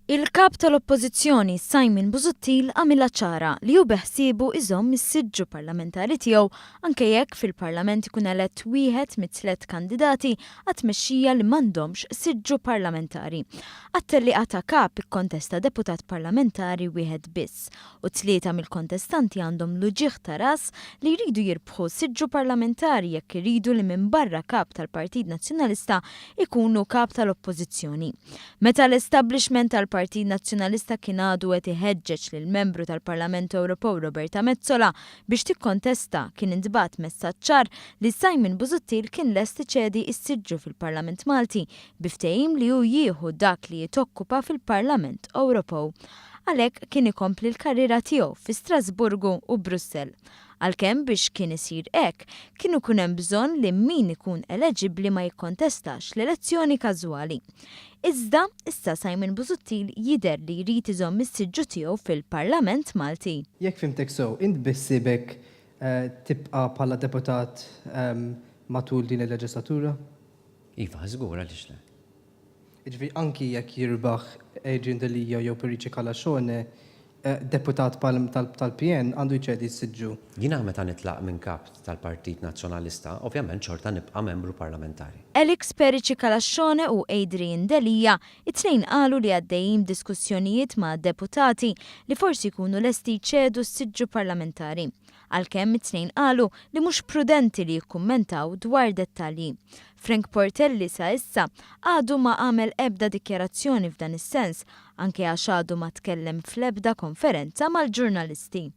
Il-Kap tal-Oppożizzjoni Simon Busuttil għamilha ċara li hu beħsiebu iżomm is-siġġu parlamentari tiegħu anke jekk fil-Parlament ikun elett wieħed mit-tlett kandidati għat-tmexxija li m'għandhomx siġġu parlamentari. Għat-tellieqa ta' Kap ikkontesta deputat parlamentari wieħed biss u tlieta mill-kontestanti għandhom l-uġigħ ta' ras li jridu jirbħu siġġu parlamentari jekk iridu li minbarra Kap tal-Partit Nazzjonalista jkunu Kap tal-Oppożizzjoni. Meta l-establishment tal-Partit Nazzjonalista kien għadu qed iħeġġeġ lill-Membru tal-Parlament Ewropew Roberta Metsola biex tikkontesta kien intbagħat messaġġ ċar li Simon Busuttil kien lest iċedi s-siġġu fil-Parlament Malti bi ftehim li hu jieħu dak li jitokkupa fil-Parlament Ewropew. Għalhekk kien ikompli l-karriera tiegħu fi Strasburgu u Brussell. Għalkemm biex kien isir hekk, kien ikun hemm bżonn li min ikun eleġibbli ma jikkontestax l-elezzjoni każwali. Iżda, issa Simon Busuttil jidher li jrid iżomm is-siġġu tiegħu fil-Parlament Malti. Jekk fhimtek sew, int biħsiebek tibqa' bħala deputat matul din il-leġislatura? Iva, żgur, għaliex le? Jiġifieri anki jekk jirbaħ Adrian Delia jew Perici Calascione, deputat tal-PN għandu jċedi s-siġġu. Jiena meta nitlaq minn Kap tal-Partit Nazzjonalista, ovvjament xorta nibqa' membru parlamentari. Alex Perici Calascione u Adrian Delia, it-tnejn qalu li għaddejjin b'diskussjonijiet ma' deputati li forsi jkunu lesti jċedu s-siġġu parlamentari. Għalkemm it-tnejn qalu li mhux prudenti li jikkummentaw dwar dettalji. Frank Portelli sa issa għadu ma għamel ebda dikjarazzjoni f'dan is-sens anke għax għadu ma tkellem fl-ebda konferenza mal-ġurnalisti.